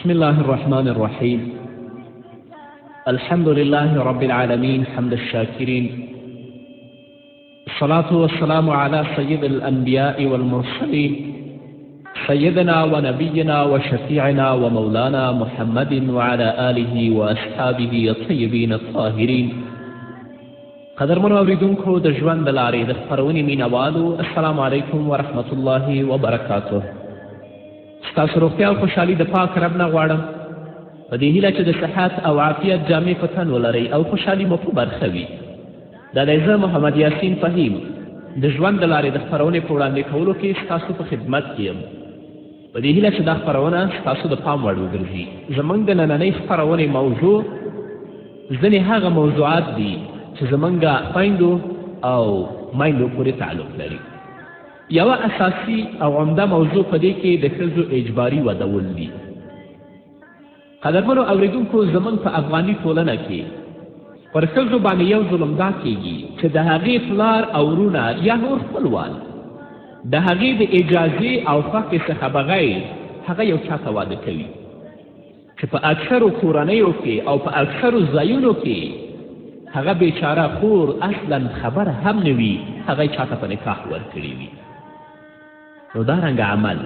بسم الله الرحمن الرحيم. الحمد لله رب العالمين، حمد الشاكرين، الصلاة والسلام على سيد الأنبياء والمرسلين، سيدنا ونبينا وشفيعنا ومولانا محمد وعلى آله وأصحابه الطيبين الطاهرين. قدرمنو اوریدونکو، د ژوند د لارې د خپرونې مینهوالو، السلام علیکم ورحمت الله وبرکاته. ستاسو روغتیا او خوشحالي د پاک رب نه غواړم، په دې هیله چې د صحت او عافیت جامې په تن ولرئ او خوشحالي مو په برخه وي. دا دی زه محمد یاسین فهیم د ژوند د لارې د خپرونې په وړاندې کولو کې ستاسو په خدمت کې یم، په دې هیله چې دا خپرونه ستاسو د پام وړ وګرځي. زموږ د نننۍ خپرونې موضوع ځینې هغه موضوعات دي چې زموږ خویندو او میندو پورې تعلق لري. یوه اساسي او عمده موضوع په دې کې د ښځو اجباري ودول دي. قدرمنو اوریدونکو، زموږ په افغاني ټولنه کې پر ښځو باندې یو ظلم دا کیږي چې د هغې پلار او وروڼه یا نور خپلوان د هغې د اجازې او خوښې څخه بغیر هغه یو چا ته واده کوي، چې په اکثرو کورنیو کې او په اکثرو ځایونو کې هغه بیچاره خور اصلا خبره هم نه وي، هغه یې چاته په نکاح ورکړې وي. نو دا رنګه عمل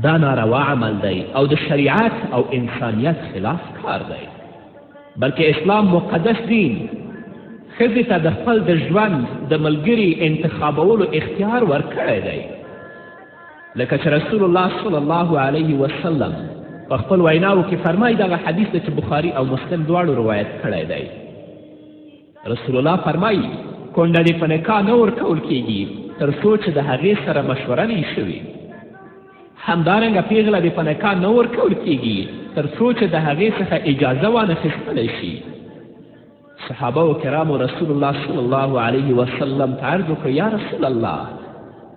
دا ناروا عمل دی او د شریعت او انسانیت خلاف کار دی، بلکې اسلام مقدس دین ښځې ته د خپل د ژوند د ملګري انتخابولو اختیار ورکړی دی، لکه چې رسول الله صلی الله علیه وسلم په خپل ویناو کې فرمایي. دغه حدیث دی چې بخاري او مسلم دواړو روایت کړی دی. رسول الله فرمایي: کونډه دې په نکاح نه ورکول کیږي تر څو چې د هغې سره مشوره نه شوي. همدارنګه پیغله دې په نکاح نه ورکول کیږي تر څو چې د هغې څخه اجازه وانه خیستلی شي. صحابه و کرامو رسول الله صلی الله علیه وسلم ته عرض وکړ: یا رسول الله،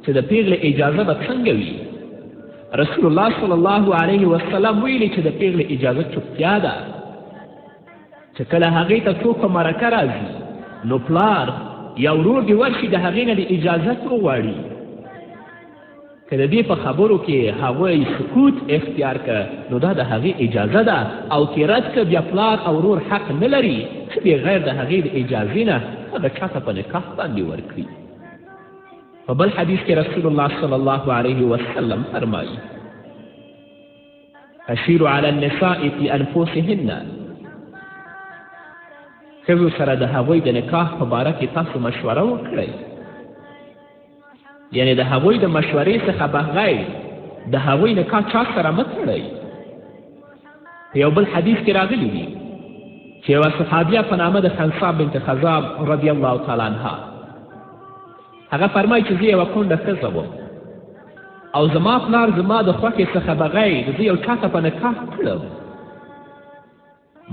چې د پیغلې اجازه به څنګه وي؟ رسول الله صلی الله علیه وسلم ویلي چې د پیغلې اجازه چوپتیا ده، چې کله هغې ته څوک په مرکه راځي نو پلار یا ورور دې ورشي د هغې نه دې اجازت وغواړي. که د دې په خبرو کې هغوی سکوت اختیار که نو دا د هغې اجازه ده، او که رد که بیا پلار او ورور حق نه لري چې بغیر د هغې د اجازې نه هغه چاته په نکاح باندې ورکړي. په بل حدیث کې رسول الله صلی الله علیه وسلم فرمایي: اشیروا علی النساء فی انفسهن. ښځو سره د هغوی د نکاح په باره کې تاسو مشوره وکړئ، یعنې د هغوی د مشورې څخه بغیر د هغوی نکاح چا سره مه تړئ. په یو بل حدیث کې راغلي دي چې یوه صحابیه په نامه د خنسا بنت خزاب رضی الله تعالی عنها هغه فرمایي چې زه یوه کونډه ښځه وم او زما پلار زما د خوښې څخه بغیر زه یو چا ته په نکاح کړم.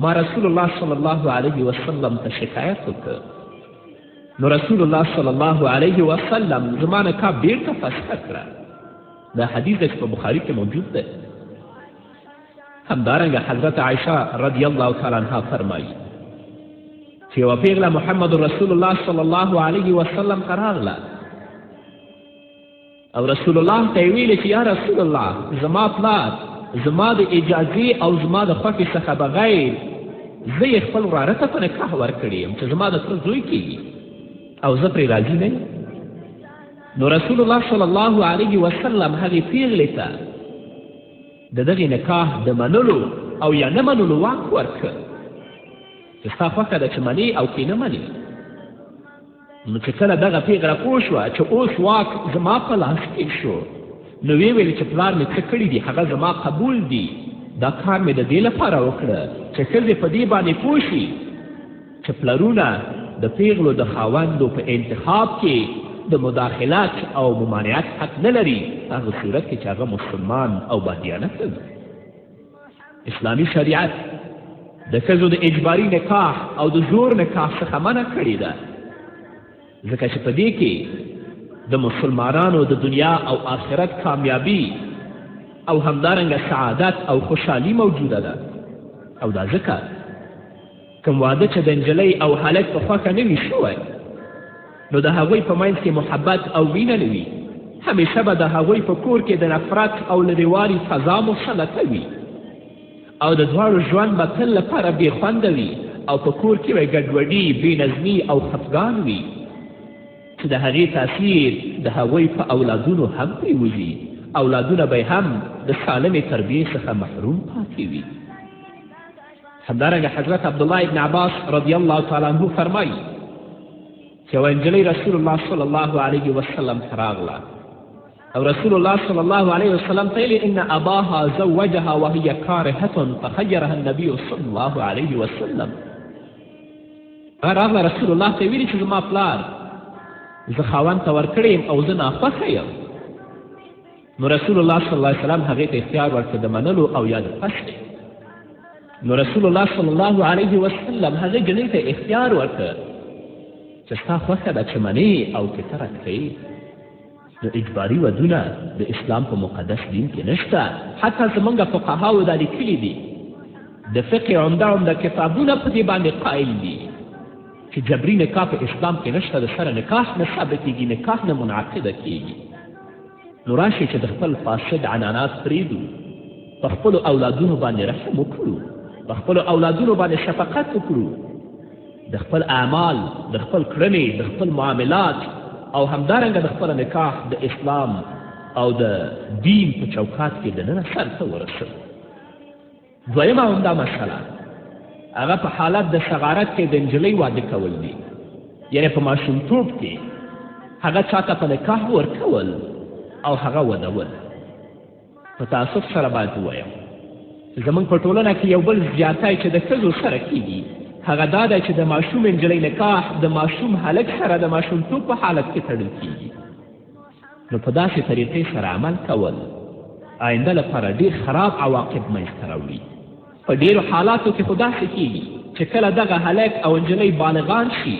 ما رسول الله صلی الله علیه وسلم ته شکایت وکړ، نو رسول الله صلی الله علیه وسلم زما نکاح بیرته فسخه کړه. دا حدیث دی چې په بخاري کې موجود دی. همدارنګه حضرت عایشه رضی الله تعالی عنها فرمایي چې یوه پیغله محمد رسول الله صلی الله علیه وسلم ته راغله او رسول الله ته یې ویلې چې یا رسول الله، زما پلار زما د اجازې او زما د خوښې څخه بغیر زه یې خپل وراره ته په نکاح ورکړې یم چې زما د تره زوی کیږي او زه پرې راضي نه یم. نو رسول الله صلی الله علیه وسلم هغې پیغلې ته د دغې نکاح د منلو او یا نه منلو واک ورکړ چې ستا خوښه ده چې منې او کې نه منې. نو چې کله دغه پیغله پوه شوه چې اوس واک زما په لاس کې شو، نو ویې ویلې چې پلار مې څه کړي دي هغه زما قبول دي. دا کار مې د دې لپاره وکړه چې ښځې په دې باندې پوه شي چې پلرونه د پیغلو د خاوندو په انتخاب کې د مداخلت او ممانعت حق نه لري، هغه صورت کې چې هغه مسلمان او بادیانته وي. اسلامي شریعت د ښځو د اجباري نکاح او د زور نکاح څخه منع کړې ده، ځکه چې په دې کې د مسلمانانو د دنیا او آخرت کامیابي او همدارنګه سعادت او خوشحالي موجوده ده. او دا ځکه کوم واده چې د نجلۍ او هلک په خوښه نه وي شوی نو د هغوی په منځ کې محبت او مینه نه وي، همیشه به د هغوی په کور کې د نفرت او لرېوالي فضا مسلطه وي. او د دواړو ژوند به تل لپاره بې خونده وي او په کور کې به ګډوډي، بې نظمي او خفګان وي چې د هغې تاثیر د هغوی په اولادونو هم پرېوځي. اولادونه به هم د سالمې تربیې څخه محروم پاتې وي. همدارنګه حضرت عبدالله ابن عباس رضی الله تعالی عنه فرمایي چې یوه نجلۍ رسول الله صلی الله علیه وسلم ته راغله او رسول الله صلی الله علیه وسلم ته ویلي ان اباها زوجها وهي کارهة فخیرها النبي صلی الله علیه وسلم. هغه راغله رسول الله ته ویلي چې زما پلار زه خاوند ته ورکړی یم او زه ناخوښه یم. نو رسول الله صلی الله علیه وسلم هغې ته اختیار ورکړ د منلو او یا د فسخ. نو رسول الله صلی الله علیه وسلم هغې جنۍ ته اختیار ورکړ چې ستا خوښه ده چې منې او که ته رد کوې. نو اجباري ودونه د اسلام په مقدس دین کې نشته. حتی زموږ فقهاو دا لیکلي دي، د فقې عمده عمده کتابونه په دې باندې قایل دي چې جبري نکاح په اسلام کې نشته، د سره نکاح نه ثابتیږي، نکاح نه منعقده کیږي. نو راشئ چې د خپل فاسد عنعنات پرېږدو، په خپلو اولادونو باندې رحم وکړو، په خپلو اولادونو باندې شفقت وکړو، د خپل اعمال، د خپل کړنې، د خپل معاملات او همدارنګه د خپل نکاح د اسلام او د دین په چوکات کې دننه سرته ورسوو. دویمه عمده مسله هغه په حالت د صغارت کې د نجلۍ واده کول دي، یعنې په ماشومتوب کې هغه چاته په نکاح ورکول او هغه ودول. په تاسف سره باید ووایم زموږ په ټولنه کې یو بل زیاتی چې د ښځو سره کیږي هغه دا دی چې د ماشوم نجلۍ نکاح د ماشوم هلک سره د ماشومتوب په حالت کې تړل کیږي. نو په داسې طریقې سره عمل کول آینده لپاره ډیر خراب عواقب منځته راوړي. په ډیرو حالاتو کې خو داسې کیږي چې کله دغه هلک او نجلۍ بالغان شي،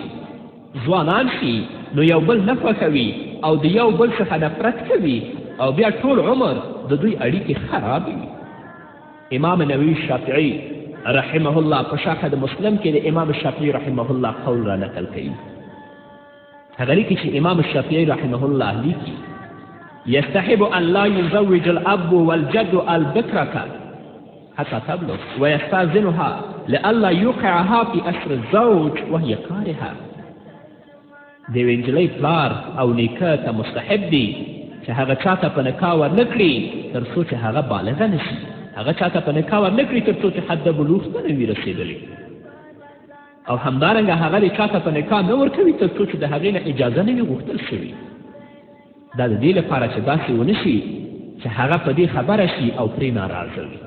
ځوانان شي، نو یو بل نه خوښوي او د یو بل څخه نفرت کوي او بیا ټول عمر د دوی اړیکې خرابې وي. امام نووي شافعي رحمه الله په شرح د مسلم کې د امام شافعي رحمه الله قول را نقل کوي. هغه لیکي چې امام الشافعي رحمه الله لیکي يستحب أن لا يزوج الأب والجد البكرة حتى تبلغ ويستأذنها لئلا يوقعها في أسر الزوج وهي كارهة. د یوې نجلۍ پلار او نیکه ته مستحب دي چې هغه چاته په نکاح ورنه کړي تر څو چې هغه بالغه نه شي، هغه چاته په نکاح ورنه کړي تر څو چې حد بلوغ ته نه وي رسېدلې، او همدارنګه هغه دې چاته په نکاح نه ورکوي تر څو چې د هغې نه اجازه نه وي غوښتل شوي. دا د دې لپاره چې داسې ونه شي چې هغه په دې خبره شي او پرې ناراضه وي.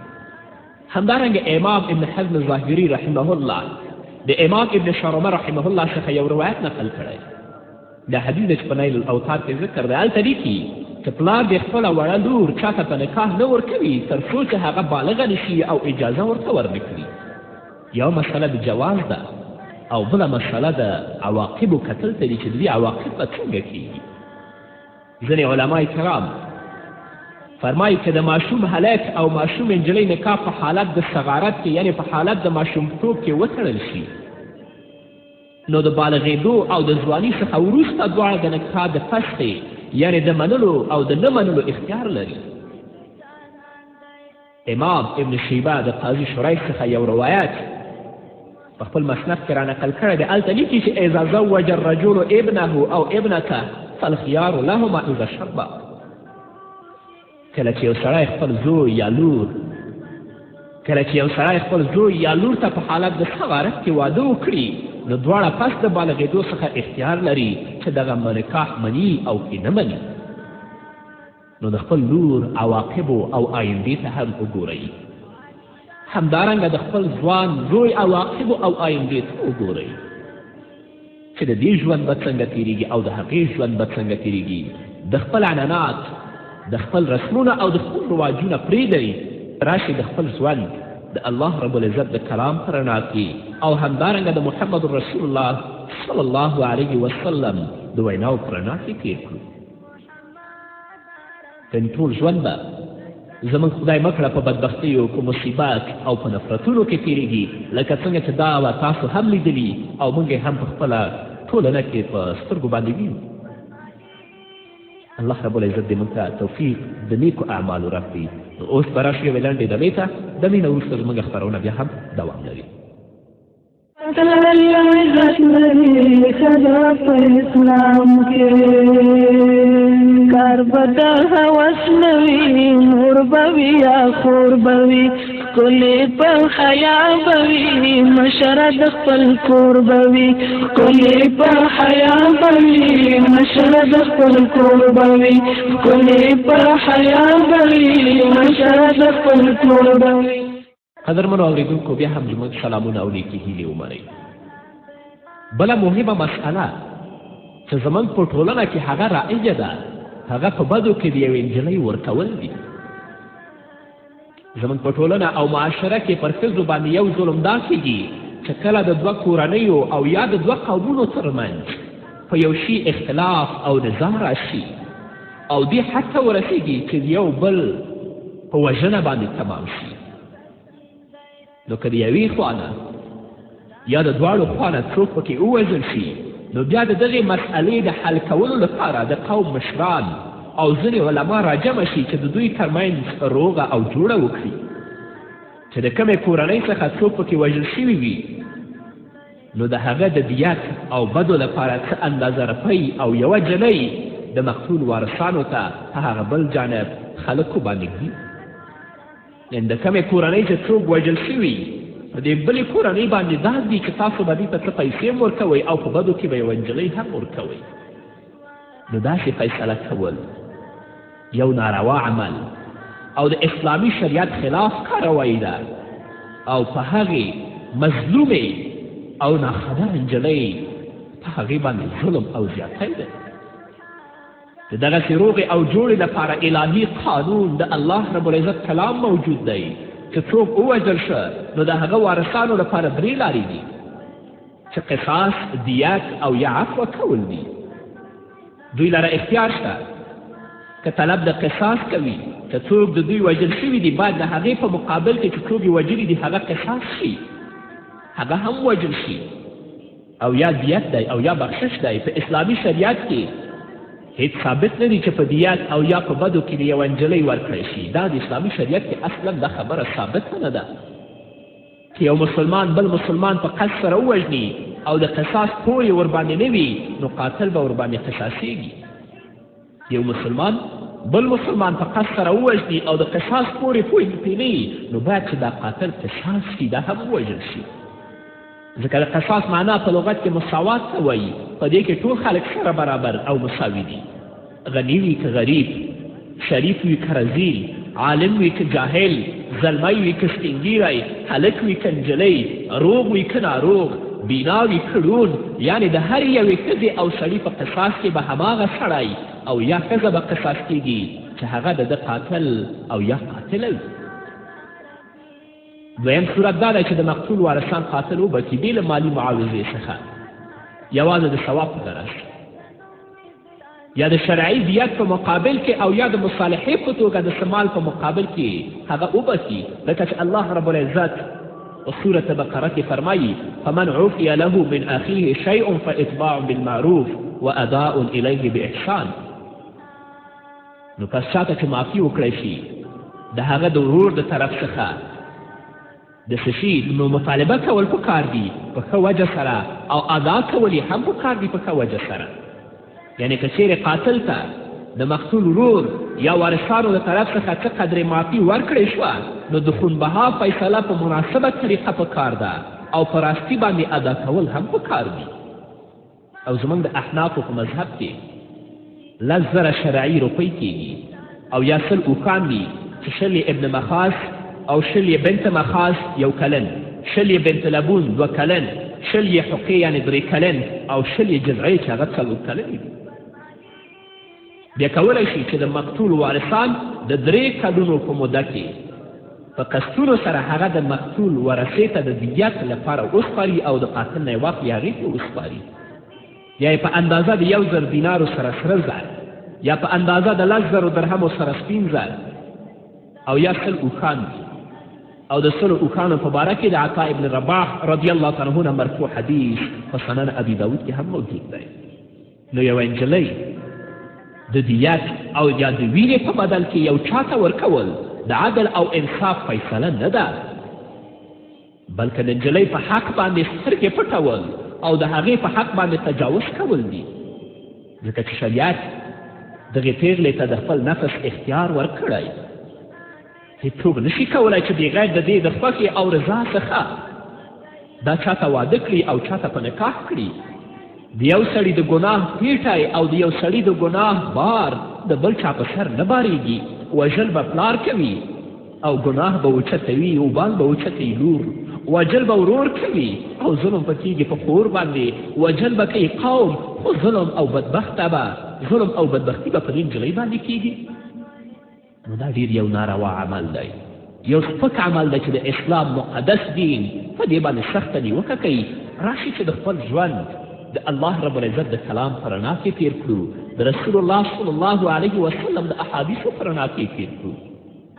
همدارنګه امام ابن حزم ظاهري رحمه الله د امام ابن شرمه رحمه الله څخه یو روایت نقل کړی، دا حدیث دی چې په نیل الاوتار کې ذکر دی. هلته لیکي چې پلار دې خپله وړه لور چاته په نکاح نه ورکوي تر څو چې هغه بالغه نه شي او اجازه ورته ورنه کړي. یوه مسله د جواز ده او بله مسله د عواقبو کتل ته دي چې د دې عواقب به څنګه کیږي. ځینې علما کرام فرمایي که د ماشوم هلک او ماشوم نجلۍ نکاح په حالت د صغارت کې، یعنې په حالت د ماشومتوب کې وتړل شي، نو د بالغېدو او د ځواني څخه وروسته دواړه د نکاح د فسخې، یعنې د منلو او د نه منلو اختیار لري. امام ابن شیبه د قاضي شریح څخه یو روایت په خپل مسند کې را نقل کړی دی. هلته لیکي چې اذا زوج الرجل ابنه او ابنته فالخیار لهما اذا شبا. کله چې یو سړی خپل زوی یا لور کله چې یو سړی خپل زوی یا لور ته په حالت د صغارت کې واده وکړي، نو دواړه پس د بالغېدو څخه اختیار لري چې دغه نکاح مني او که نه مني. نو د خپل لور عواقبو او آیندې ته هم وګورئ، همدارنګه د خپل ځوان زوی عواقبو او آیندې ته وګورئ چې د دې ژوند به څنګه تیریږي او د هغې ژوند به څنګه تیریږي. د خپل عنعنات، د خپل رسمونه او د خپل رواجونه پرېږدئ، راشئ د خپل ژوند د الله رب العزت د کلام په رڼا کې او همدارنګه د محمد رسول الله صلی الله علیه وسلم د ویناو په رڼا کې تیر کړو. یعنې ټول ژوند به زموږ خدای مه کړه په بدبختیو، په مصیبت او په نفرتونو کې تیریږي، لکه څنګه چې دا و تاسو هم لیدلي او موږ یې هم په خپله ټولنه کې په سترګو باندې وینو. الله رب العزت دې موږ ته توفیق د نیکو اعمالو راکړي. نو اوس به راشو یوې لنډې دمې ته، دمې نه وروسته زموږ خپرونه بیا هم دوام لري. عزت لري ښځه په اسلام کې، کار به د هوس نه وي، مور به وي یا خور به وي، ښکلې په حیا به وي، مشره د خپل کور به وي. ښکلې په حیا به وي، مشره د خپل کور به وي. ښکلې په حیا به وي، مشره د خپل کور به وي. قدرمنو اورېدونکو، بیا هم زموږ سلامونه او نیکې هیلې ومنئ. بله مهمه مسئله چې زموږ په ټولنه کې هغه رایجه ده، هغه په بدو کې د یوې نجلۍ ورکول دي. زموږ په ټولنه او معاشره کې پر ښځو باندې یو ظلم دا کیږي چې کله د دوه کورنیو او یا د دوه قومونو ترمنځ په یو شي اختلاف او نزاع راشي او دې حد ته ورسیږي چې یو بل په وژنه باندې تمام شي، نو که د یوې خوا نه یا د دواړو خوا نه څوک پکې ووژل شي، نو بیا د دغې مسئلې د حل کولو لپاره د قوم مشران او ځینې علما راجمع شي چې د دوی ترمنځ روغه او جوړه وکړي. چې د کومې کورنۍ څخه څوک پکې وژل شوي وي، نو د هغه د دیت او بدو لپاره څه اندازه روپۍ او یوه جنۍ د مقتول وارثانو ته په هغه بل جانب خلکو باندې ږدي. یعنې د کومې کورنۍ چې څوک وژل شوي، په دې بلې کورنۍ باندې دا دي چې تاسو به دې ته څه پیسې هم ورکوئ او په بدو کې به یوه نجلۍ هم ورکوئ. نو داسې فیصله کول یو ناروا عمل او د اسلامي شریعت خلاف کاروايي ده او په هغې مظلومې او ناخبره نجلۍ په هغې باندې ظلم او زیاتی دی. د دغسې روغې او جوړې لپاره الهي قانون د الله رب العزت کلام موجود دی چې څوک ووژل شه، نو د هغه وارثانو لپاره درې لارې دي چې قصاص، دیت او یا عفوه کول دي. دوی لره اختیار شته که طلب د قصاص کوي، که څوک د دوی وژل شوي دي، باید د هغې په مقابل کې چې څوک یې وژلي دي هغه قصاص شي، هغه هم وژل شي، او یا دیت دی او یا بخشش دی. په اسلامي شریعت کې هیڅ ثابت نه دي چې په دیت او یا په بدو کې د یوه نجلۍ ورکړی شي. دا د اسلامي شریعت کې اصلا دا خبره ثابته نه ده چې یو مسلمان بل مسلمان په قصد سره ووژني او د قصاص پوه یې ورباندې نه وي، نو قاتل به ورباندې قصاصیږي. یو مسلمان بل مسلمان په قصد سره ووژني او د قصاص پورې پوه پرې نه وي، نو باید چې دا قاتل قصاص شي، دا هم ووژل شي. ځکه د قصاص معنا په لغت کې مساوات ته وایي، په دې کې ټول خلک سره برابر او مساوي دي، غني وي که غریب، شریف وي که رذیل، عالم وي که جاهل، زلمی وي که سپینږیری، هلک وي که نجلۍ، روغ وي که ناروغ، بینا وي که ړوند، یعنې د هرې یوې ښځې او سړي په قصاص کې به هماغه سړی او یا ښځه به قصاص کیږي چې هغه د ده قاتل او یا قاتله وي. دویم صورت دا دی چې د مقتول وارثان قاتل وبخښي بې له مالي معاوضې څخه، یوازې د ثواب په غرض، یا د شرعي دیت په مقابل کې او یا د مصالحې په توګه د څه مال په مقابل کې هغه وبخښي، لکه چې الله رب العزت په سورة بقره کې فرمایي: فمن عفی له من اخیه شیء فاتباع بالمعروف واداء الیه باحسان. نو پس چاته چې معافي وکړی شي د هغه د ورور د طرف څخه د څه شي، نو مطالبه کول پکار دي په ښه وجه سره او ادا کول یې هم پکار دي په ښه وجه سره. یعنې که چیرې قاتل ته د مقتول ورور یا وارثانو د طرف څخه څه قدرې معافي ورکړې شوه، نو د خونبها فیصله په مناسبه طریقه پکار ده او په راستي باندې ادا کول هم پکار دي. او زموږ د احنافو په مذهب کې 10,000 شرعي روپۍ کیږي او یا 100 اوښان دي چې 20 یې ابن مخاص او 20 یې بنت مخاص یو کلن، 20 یې بنت لبون دوه کلن، 20 یې حقې یعنې درې کلن او 20 یې جذعې چې هغه څلور کلنې دي. بیا کولی شي چې د مقتول وارثان د درې کلونو په موده کې په قسطونو سره هغه د مقتول ورثې ته د دیت لپاره وسپاري او د قاتل نه یې واخلي هغې ته وسپاري، یا یې په اندازه د 1,000 دینارو سره سره زر، یا په اندازه د 10,000 درهمو سره سپین زر، او یا 100 اوښان دي. او د 100 اوښانو په باره کې د عطا ابن رباح رضی الله تعالی عنه نه مرفوع حدیث په سنن ابي داود کې هم موجود دی. نو یوه نجلۍ د دیت او یا د وینې په بدل کې یو چا ته ورکول د عدل او انصاف فیصله نه ده، بلکې د نجلۍ په حق باندې سترګې پټول او د هغې په حق باندې تجاوز کول دي، ځکه چې شریعت دغې پیغلې ته د خپل نفس اختیار ورکړی. هیڅوک نشي کولی چې بغیر د دې د خوښې او رضا څخه دا چاته واده کړي او چاته په نکاح کړي. د یو سړي د ګناه پیټی او د یو سړي د ګناه بار د بل چا په سر نه باریږي. وژل به پلار کوي او ګناه به اوچتوي، وبال به اوچتوي لور، وژل به ورور کوي او ظلم به کیږي په خور باندې، وژل به کوي قوم، خو ظلم او بدبخته به ظلم او بدبختي به په دې نجلۍ باندې کیږي. نو دا ډیر یو ناروا عمل دی، یو سپک عمل دی چې د اسلام مقدس دین په دې باندې سخته نیوکه کوي. راشي چې د خپل ژوند د الله رب العزت د کلام په رڼا کې تیر کړو، د رسول الله صلی الله علیه وسلم د احادیثو په رڼا کې تیر کړو.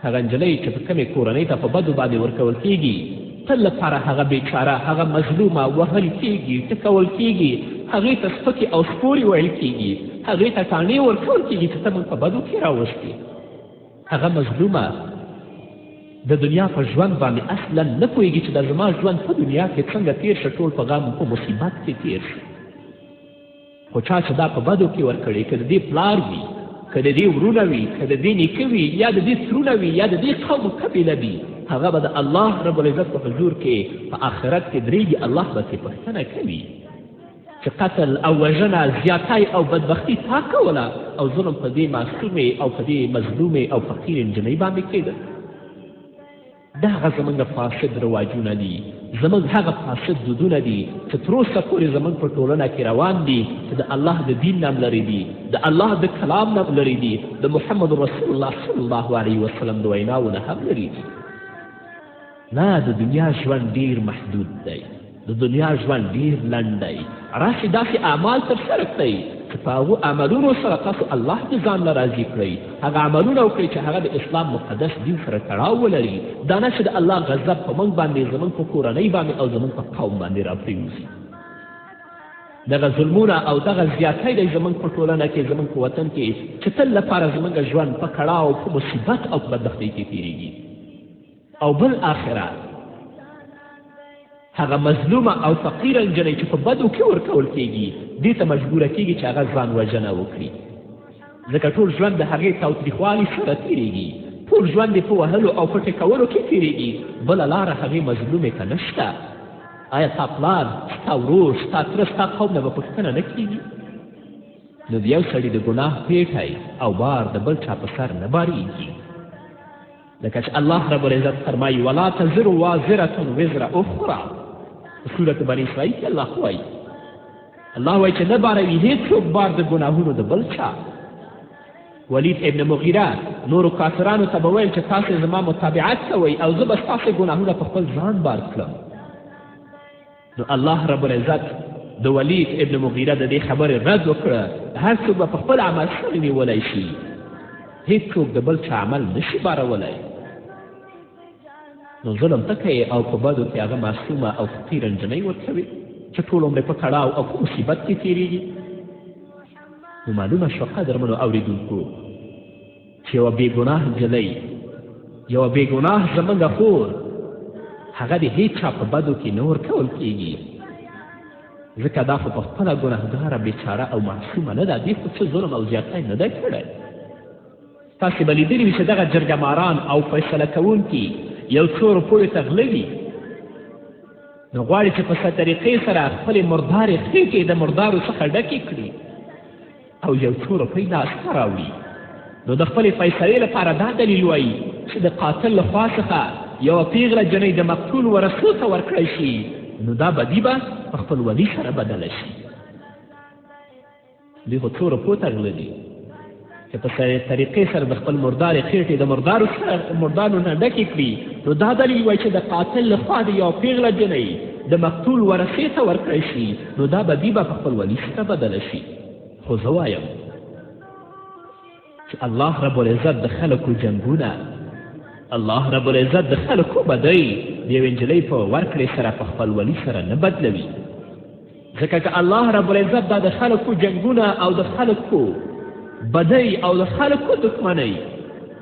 هغه نجلۍ چې په کومې کورنۍ ته په بدو باندې ورکول کیږي، تل لپاره هغه بیچاره، هغه مظلومه وهل کیږي، ټکول کیږي، هغې ته سپکې او سپورې ویل کیږي، هغې ته ټانې ورکول کیږي چې ته موږ په بدو کې راوستې. هغه مظلومه د دنیا په ژوند باندې اصلا نه پوهیږي چې دا زما ژوند په دنیا کې څنګه تیر شو، ټول په غم په مصیبت کې تیر شو. خو چا چې دا په بدو کې ورکړي، که د دې پلار وي، که د دې ورونه وي، که د دې نیکه وي، یا د دې ترونه وي، یا د دې قوم قبیله وي، هغه به د الله رب العزت په حضور کې په آخرت کې درېږي. الله به ترې پوښتنه کوي چې قتل او وژنه، زیاتی او بدبختي تا کوله او ظلم په دې معصومې او په دې مظلومې او فقیرې نجلۍ باندې کېده. دا هغه زموږ فاسد رواجونه دي، زموږ هغه فاسد دودونه دي چې تر اوسه پورې زموږ په ټولنه کې روان دي، چې د الله د دین نام لري دي، د الله د کلام نام لري دي، د محمد رسول الله صلی الله علیه وسلم د ویناوو نه هم لري دي. نه، د دنیا ژوند ډیر محدود دی، د دنیا ژوند ډیر لنډ دی. راشئ داسې اعمال ترسره کړئ چې په هغو عملونو سره تاسو الله د ځان نه راضي کړئ، هغه عملونه وکړئ چې هغه د اسلام مقدس دین سره تړاو ولري، دا نه چې د الله غضب په موږ باندې، زموږ په کورنۍ باندې او زموږ په قوم باندې راپرېوځي. دغه ظلمونه او دغه زیاتی دی زموږ په ټولنه کې، زموږ په وطن کې، چې تل لپاره زموږ ژوند په کړاو، په مصیبت او په بدبختۍ کې تېرېږي. او بل آخره هغه مظلومه او فقیره نجلۍ چې په بدو کې ورکول کیږي، دې ته مجبوره کیږي چې هغه ځان وژنه وکړي، ځکه ټول ژوند د هغې تاوتریخوالي سره تیریږي، ټول ژوند یې په وهلو او په ټکولو کې تیریږي، بله لاره هغې مظلومې ته نشته. آیا ستا پلار، ستا ورور، ستا تره، ستا قوم نه به پوښتنه نه کیږي؟ نو د یو سړي د ګناه پیټی او بار د بل چا په سر نه باریږي، لکه چې الله رب العزت فرمایي ولا تزر وازرة وزر اخرى. په سورة بني اسرائیل کې الله وایي، الله وایي چې نه باروي هیڅوک بار د ګناهونو د بل چا. ولید ابن مغیره نورو کافرانو ته به ویل چې تاسې زما متابعت کوئ او زه به ستاسې ګناهونه په خپل ځان بار کړم. نو الله رب العزت د ولید ابن مغیره د دې خبرې رد وکړه، هر څوک به په خپل عمل سره نیولی شي، هیڅوک د بل چا عمل نشي بارولی. نو ظلم ته کوې او په بدو کې هغه معصومه او فقیره نجلۍ ورکوې چې ټول عمر په کړاو او په مصیبت کې تېرېږي. نو معلومه شوه قدرمنو اورېدونکو چې یوه بېګناه نجلۍ، یوه بېګناه زموږ خور، هغه د هیچا په بدو کې نه ورکول کیږي، ځکه دا خو په خپله ګناهګاره بیچاره او معصومه نه ده، دې خو څه ظلم او زیاتی نه دی کړی. تاسې به لیدلي وي چې دغه جرګه او فیصله کوونکي یو څو روپیو ته غله وي، نو غواړي چې په څه طریقې سره خپلې مردارې خېټې د مردارو څخه ډکې کړي او یو څو روپۍ لاسته راوړي. نو د خپلې فیصلې لپاره دا دلیل وایي چې د قاتل له خوا څخه یوه پیغله جنۍ د مقتول ورثو ته ورکړی شي، نو دا بدي به په خپل ولي سره بدله شي. دوی خو څو روپو ته غله دي چې په طریقې سره د خپل مردارې خېټې د مردارو سره مردانو نه ډکې کړي. نو دا دلیل وایي چې د قاتل له خوا د یوه پیغله جنۍ د مقتول ورثې ته ورکړی شي، نو دا بدي به په خپل ولي سره بدله شي. خو زه وایم چې الله رب العزت د خلکو جنګونه، الله رب العزت د خلکو بدۍ د یوې نجلۍ په ورکړې سره په خپل ولي سره نه بدلوي، ځکه که الله رب العزت دا د خلکو جنګونه او د خلکو بدۍ او د خلکو دښمنۍ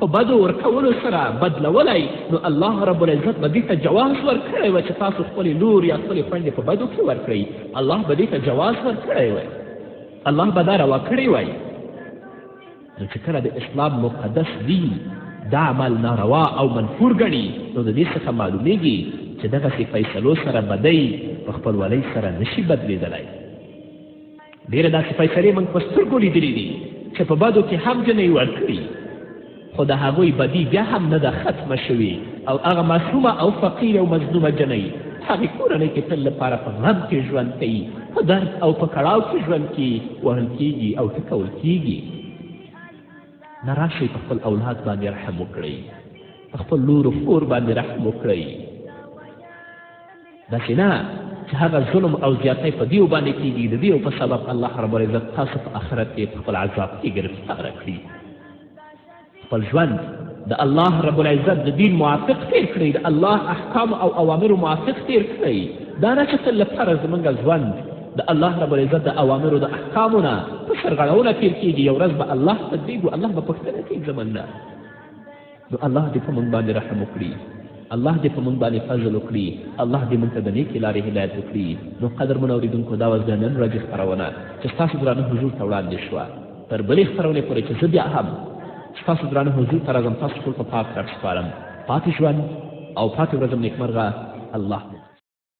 په بدو ورکولو سره بدلولی، نو الله رب العزت به دې ته جواز ورکړی وای چې تاسو خپلې لور یا خپلې خویندې په بدو کې ورکړئ. الله به دې ته جواز ورکړی وای، الله به دا روا کړی وای. نو چې کله د اسلام مقدس دین دا عمل ناروا او منفور ګڼي، نو د دې څخه معلومیږي چې دغسې فیصلو سره بدۍ په خپلولۍ سره نشي بدلېدلی. ډېره داسې فیصلې موږ په سترګو لیدلې دي چې په بدو کې هم جنۍ ورکړي، خو د هغوی بدي بیا هم نه ده ختمه شوې، او هغه معصومه او فقیره او مظلومه جنۍ هغې کورنۍ کې تل لپاره په غم کې ژوند کوي، په درد او په کړاو کې ژوند کې وهل کیږي او ټکول کیږي. نه، راشئ په خپل اولاد باندې رحم وکړئ، په خپل لور او خور باندې رحم وکړئ. داسې نه چې هغه ظلم او زیاتی په دیو باندې کیږي، د دیو په سبب الله رب العزت تاسو په آخرت کې په خپل عذاب کې ګرفتاره کړي. خپل ژوند د الله رب العزت د دین موافق تیر کړئ، د الله احکام او اوامرو موافق تیر کړئ. دا نه چې تل لپاره زموږ ژوند د الله رب العزت د اوامرو د احکامو نه په سرغړونه تیر کیږي. یو ورځ به الله ته درېږو، الله به پوښتنه کوي زموږ نه. نو الله دې په موږ باندې رحم وکړي، الله دې په موږ باندې فضل وکړي، الله دې موږ ته د نیکې لارې هدایت وکړي. نو قدرمنو اورېدونکو، دا وه د نن ورځې خپرونه چې ستاسو درانه حضور ته وړاندې شوه. تر بلې خپرونې پورې چې زه بیا هم ستاسو درانه حضور ته راځم، تاسو ټول په پاک رب سپارم. پاتې ژوند او پاتې ورځم نیکمرغه. الله مو.